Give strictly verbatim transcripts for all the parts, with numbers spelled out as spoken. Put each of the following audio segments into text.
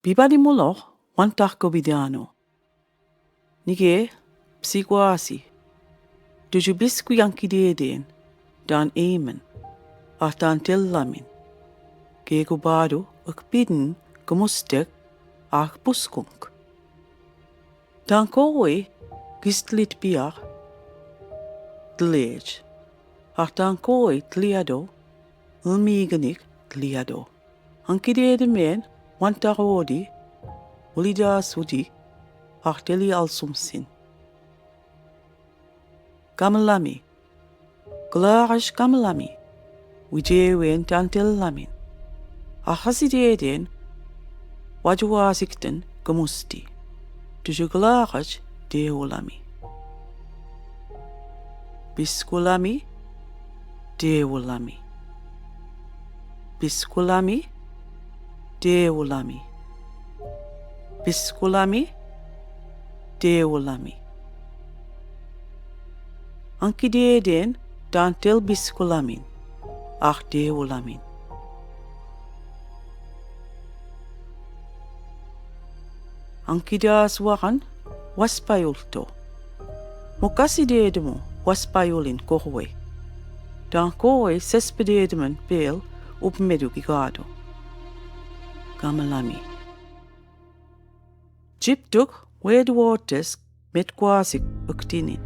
Bibani mulok wan tahkobi dano. Nige psikwasi. Duyu bisku yankideden dan emen. Ahtan tellamin. Gegu badu akpidin kumustek ahpuskunk. Dan kowe gistlit piak dlej. Ahtan kowe tliado. Ulmiganik tliado. Ankidedimen wan tahodi, ulidas udi, ahteli alsumsin. Kamlami. Glaax kamlami. Widewen tantellamin. Ahasideden wajuwasikten kumusti. Duyu glaax deulami. Biskulami. Deulami. Biskulami. Deulami. Biskulami. Deulami. Ankideden tantel biskulamin. Ah deulamin. Ankidas wakan waspayulto. Mukasi dedumu waspayulin kohwe. Dan kohwe sespe dedumen pel upmedu kigado. Kamalami. Jiptuk wedu otes met kwasik uktinin.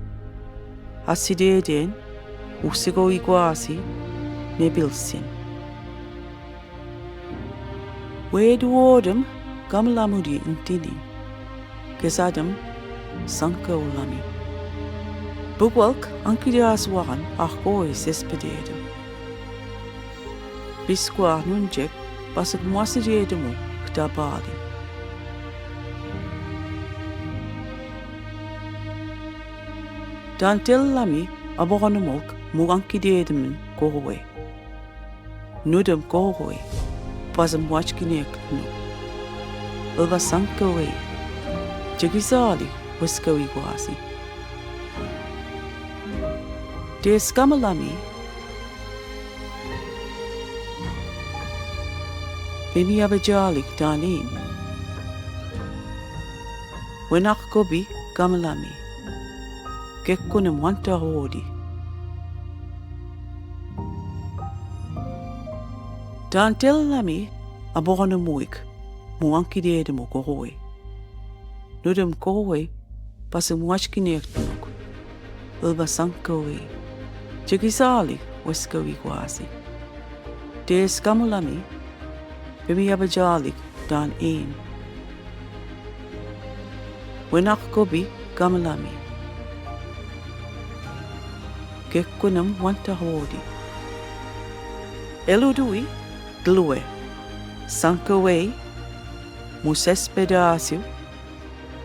Asi deden usiko ikwasi mebilsin. Wedu odem kamalamudi intinin. Kesadem sanka ulami. Bukwalk ankidas wakan ahkoi sespe dedem. Biskwa nunjek pasik mwasi dedemu ktabali. Tantel lami abogonumok mu ankidedemen kohwe. Nudem kohwe pasik mwachkinek nu. Ulva sankawe. Jekisali weskawi kwasi. Teskama lami. Pemi abejalik tanim. Wenak kobi kamalami. Kekkunem wanta hodi. Tantel lami abogonumuik mu ankidedemu kohwe. Nudem kohwe pasik mwachkinek tunuk. Ulva sankawe. Jekisalik weskawi kwasi. Teskama lami. Pemi abejalik dan em. Wenak kobi kamalami. Kekkunem wanta hodi. Eludui dlue. Sankawei. Mu sespe dasiu.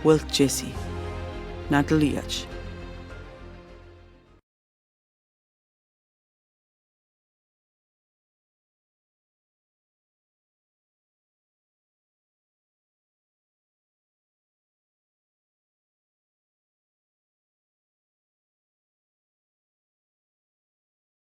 Wel jesi. Nadliach.